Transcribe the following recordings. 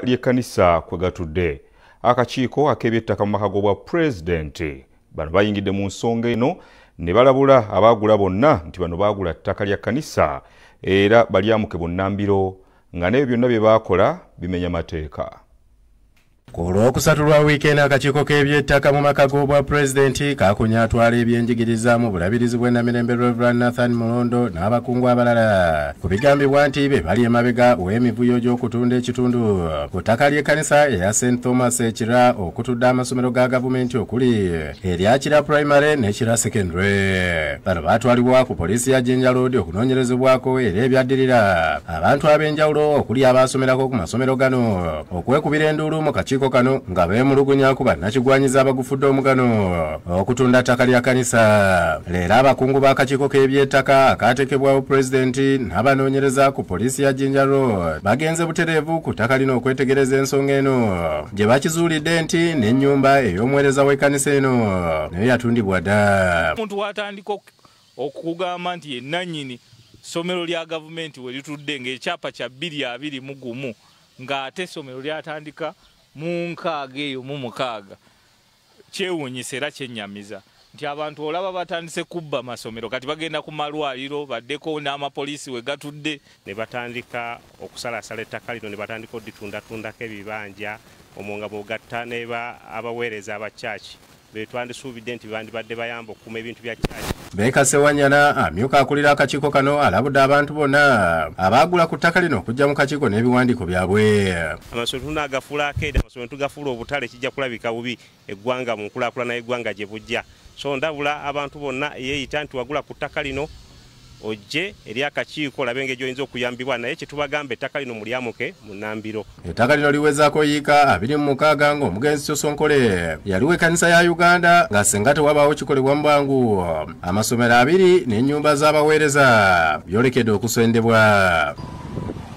Ly'ekkanisa kwe gatudde. Akakiiko ak'ebyettaka mu maka g'obwa pulezidenti bano bayingidde mu nsonga eno ne balabula abaagula bonna nti bano baagula ttaka lya kkanisa era balyamuke bunnambiro nga n'ebyo byonna bye baakola bimenya mateeka. Ku Lwokusatu lwa wiikendi, akakiiko k'ebyettaka mu maka g'obwa pulezidenti kakunya atwala ebyenjigiriza mu Bulabirizi bw'e Namirembe, Reverend Nathan Mulondo, n'abakungu abalala ku bigambibwa nti be bali emabega w'emivuyo gy'okutunda ekitundu ku ttaka ly'ekkanisa eya St Thomas e Kira, okutudde amasomero ga gavumenti okuli erya Kira Primary ne Kira Secondary. Bano baatwalibwa ku poliisi ya Jinja Road okunoonyerezebwako, era ebyaddirira abantu ab'enjawulo okuli abaasomerako ku masomero gano okwekubira enduulu mu kakiiko kano nga beemulugunya ku bannakigwanyiza abagufudde omugano okutunda ttaka lya kanisa. Leero abakungu b'akakiiko k'ebyettaka akaateekebwawo pulezidenti n'abanoonyereza ku poliisi ya Jinja Road bagenze butereevu ku ttaka lino okwetegereza ensonga eno, gye bakizuulidde nti n'ennyumba ey'omuweereza w'ekkanisa eno nayo yatundibwa dda. Omuntu watandika okugamba nti yenannyini ssomero lya gavumenti we litudde ng'ekyapa kya 2021, ng'ate essomero lyatandika mu 66, kyewuunyisa era kyennyamiza nti abantu olaba batandise kubba masomero, kati bagenda ku malwaliro, baddeko n'amapoliisi we gatudde. Ne batandika okusalasala ettaka lino, ne batandika okulitundatundako ebibanja omwo nga bw'ogatta neba abaweereza aba church betwandisuubidde nti bandibadde bayamba okukuuma ebintu bya church. Baker Ssewanyana, amyuka akulira akakiiko kano, alabudde abantu bonna abaagula ku ttaka lino okujja mu kakiiko n'ebiwandiiko byabwe. Amasomero tunaagafuula akeedi, amasomero tugafuula obutale, kijja kulabika bubi eggwanga mu nkulaakulana y'eggwanga gye bujja. So ndabula abantu bonna yeeyita nti wagula ku ttaka lino, ojje eri akakiiko olabe engeri gy'oyinza okuyambibwa, naye kyetubagamba, ettaka lino mulyamuke mu nnambiro. Ettaka lino liwezaako yiika 26, ng'omugenzi Kyosonkole yaliwo ekkanisa ya Uganda, nga singa tewabaawo kikolebwa mu bwangu, amasomero 20 n'ennyumba z'abaweereza byolekedde okusendebwa.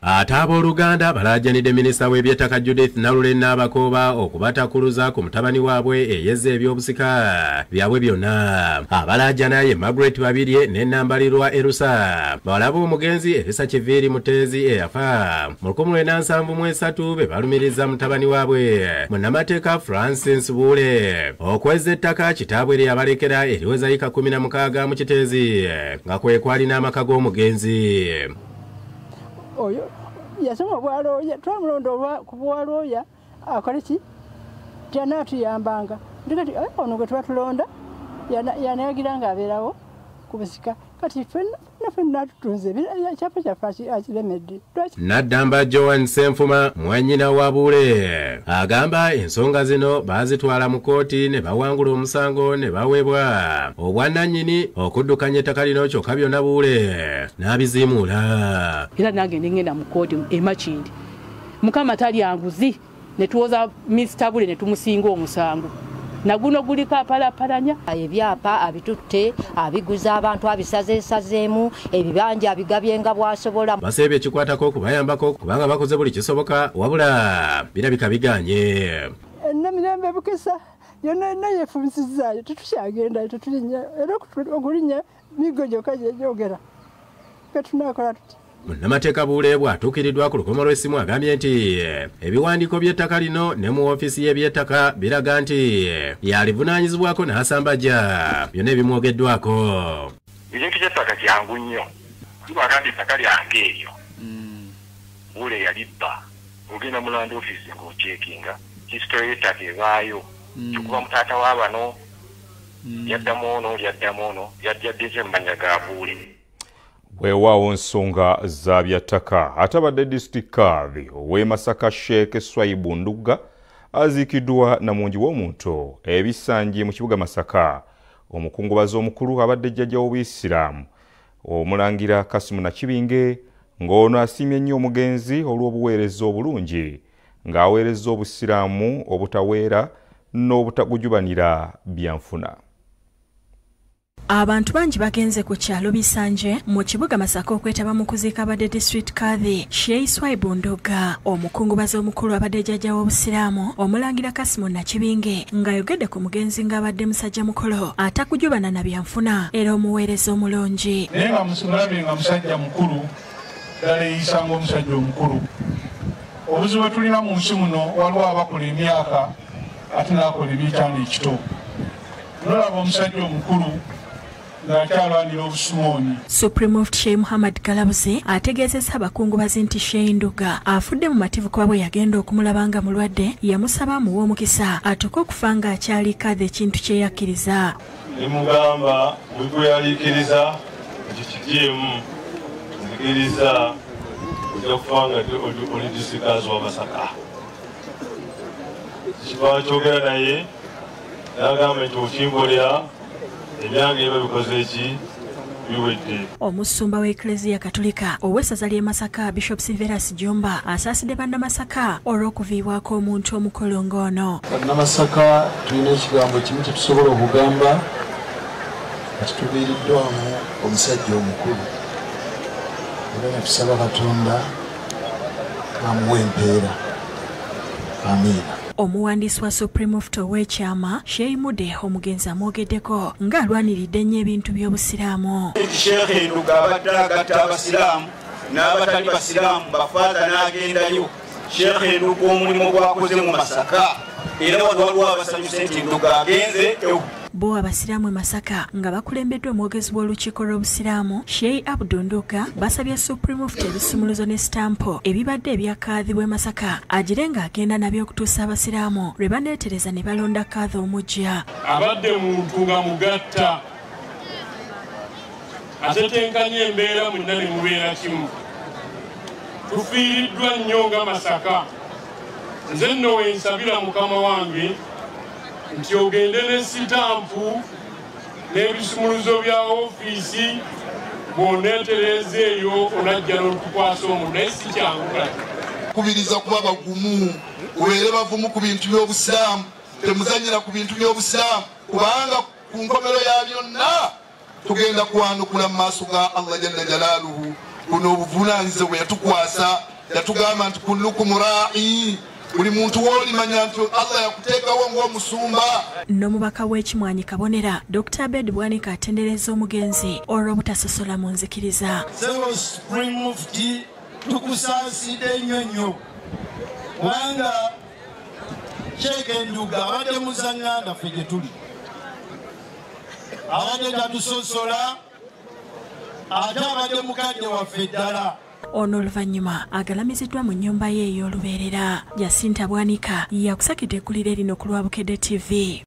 Ate abooluganda balaajanidde minisita w'ebyettaka Judith Nalule Nabakooba okubatakuluza ku mutabani waabwe eyezza ebyobusika byabwe byonna. Abalaajana ye Margaret Babirye ne Nambalirwa Erusa, bawala b'omugenzi Erisa Kiviiri Muteezi eyafa mu 1973, be balumiriza mutabani waabwe munnamateeka Francis Buule okwezza ettaka kitaabwe lye yabalekera eriweza yika 16 mu Kiteezi, nga kwe kwali n'amaka g'omugenzi. Oyo yasoma obwalooya, twamulonda ku bwalooya akole ki, tyanaatuyambanga. Kati ono gwe tuba tulonda yanayagira nga abeerawo ku busika, kati ffenna ffenna tutunze ekyapa kyaffe akiremedde. Naddamba Joan Senfuma, mwannyina wa Buule, agamba ensonga zino baazitwala mu kkooti ne bawangula omusango ne baweebwa obwannannyini okuddukanya ettaka lino, kyokka byonna Buule n'abiziimuula. Era nange nengenda mu kkooti e Makindye, Mukama talya nguzi, ne tuwoza Mr Bule ne tumusinga omusango, naguno guliko apalapalanya. Ebyapa abitutte, abiguza abantu, abisazeesazeemu, ebibanja abigabye nga bw'asobola. Baseebye ekikwatako okubayambako kubanga bakoze buli kisoboka, wabula birabika biganye. Enamirembe, Bukisa, yonna yonna yeefumisizaayo, tetukyagendayo, tetulinnya, era okulinnya miggo gyokka gyejogera. Ketunaakola tuti? Munnamateeka Buule bw'atuukiriddwa ku lukomo lw'essimu agambye nti ebiwandiiko by'ettaka lino ne mu woofiisi y'ebyettaka biraga nti yalivunaanyizibwako n'asambajja byonna ebimwogeddwako. Ekintu ky'ettaka kyangu nnyo, kibaga nti ettaka lyange eryo Buule yalibba. Ogenda mu land office ng'ocheckinga history y'ettaka ebaayo, kikuba mutaata wa bano lyaddamu ono, lyaddamu ono, lyajjaddize mu mannya ga Buule. Weewaawo nsonga za byattaka. Atabadde district kadhi ow'e Masaka, Sheikh Swaibu Ndugga, aziikiddwa namungi w'omuntu ebisangi mu kibuga Masaka. Omukungubazi omukulu abadde jjajja w'Obuyisiraamu, Omulangira Kasimu Nakibinge, ng'ono asiimye nnyo omugenzi olw'obuweereza obulungi ng'aweereza Obusiraamu obutaweera n'obutagujubanira byanfuna. Abantu bangi bagenze ku kyalo Bisanje mu kibuga Masaka okwetaba mu kuziika abadde district kadhi Sheikh Swaibu Ndugga. Omukungubazi omukulu abadde jjajja w'Obusiraamu, Omulangira Kasimu Nakibinge, ng'ayogedde ku mugenzi ng'abadde musajja mukolo atakujubana na byanfuna era omuweereza omulungi. Naye nga mulabye nga musajja mukulu ddala, eyisa ng'omusajja omukulu. Obuzibu bwe tulina mu nsi muno, waliwo abakola emyaka ate n'akola eby'ekyana ekito. Nolaba omusajja omukulu ng'akyalwanira obusumooni. Supreme Mufti Sheikh Muhammad Galabuzi ategeezezza abakungubazi nti Sheikh Nduga afudde mu mativu kuba bwe yagenda okumulaba nga mulwadde yamusaba amuwe omukisa atuuke okufa ng'akyali kadhi, ekintu kye yakkiriza. Nemugamba bwekweraliikiriza nti kigyemu, nzikiriza ojja kufa nga oli disikazi wa Masaka. Kiba kyogera naye n'agamba nti okinkolera ebyange biba bikoze ki biwedde. Omusumba w'Eklezia Katolika ow'essaza ly'e Masaka Bishop Silverus Jumba asaasidde bannamasaka olw'okuviibwako omuntu omukulu ng'ono. Bannamasaka tulina ekigambo kimu kye tusobola okugamba nti tuviiriddwamu omusajja omukulu, era ne tusaba Katonda amuwe empeera. Amiina. Omuwandiisi wa Supreme Mufti ow'ekyama Sheikh Mude omugenzi amwogeddeko ng'alwaniridde ennyo ebintu by'obusiraamu. Sheikh Nduga abadde agatta abasiraamu n'abatali basiraamu, bafaaza n'agendayo. Sheikh Nduga omulimu gwakoze mu Masaka, era waliwo abasanyuse nti Nduga agenze. Bo abasiraamu e Masaka nga bakulembeddwa omwogezi w'olukiiko lw'obusiraamu Sheikh Abdu Nduga basabye Supreme Mufti ebisumuluzo ne sitampu ebibadde ebya kadhi w'e Masaka agire ng'agenda nabyo okutuusa abasiraamu lwe baneetereza ne balonda kadhi omuggya. Abadde muntu nga mugatta, atetenkanya embeera mwenna ne mubeera kimu. Tufiiriddwa nnyo nga Masaka. Nze nno wensabira Mukama wange nti ogende ne sitampu n'ebisumuluzo bya ofiisi, bw'oneetereza eyo onajja n'otukwasa omuntu, naye si kyangu kati. Kubiriza kuba bagumu, kubeere bavumu ku bintu by'obusiraamu, temuzannyira ku bintu by'obusiraamu, kubanga ku nkomero ya byonna tugenda kuwanukula mu maaso ga Allah jalla jalaaluhu. Buno obuvunaanyizibwa bwe yatukwasa, yatugamba nti kullukum raa'i, buli muntu w'olimanya nti Allah yakuteekawo ng'omusumba. N'omubaka w'Ekimwanyi Kabonera Dr. Abed Bwanika atendereza omugenzi olw'obutasosola mu nzikiriza. Ssebo Supreme Mufti, tukusaasidde nnyo nnyo kubanga Sheikh Nduga abadde muzaŋŋanda ffe gye tuli, abadde tatusosola, ate abadde mukadde waffe ddala. Ono oluvannyuma agalamiziddwa mu nnyumba ye ey'olubeerera. Jacinta Bwanika yakusakidde eggulire lino ku lwa Bukedde TV.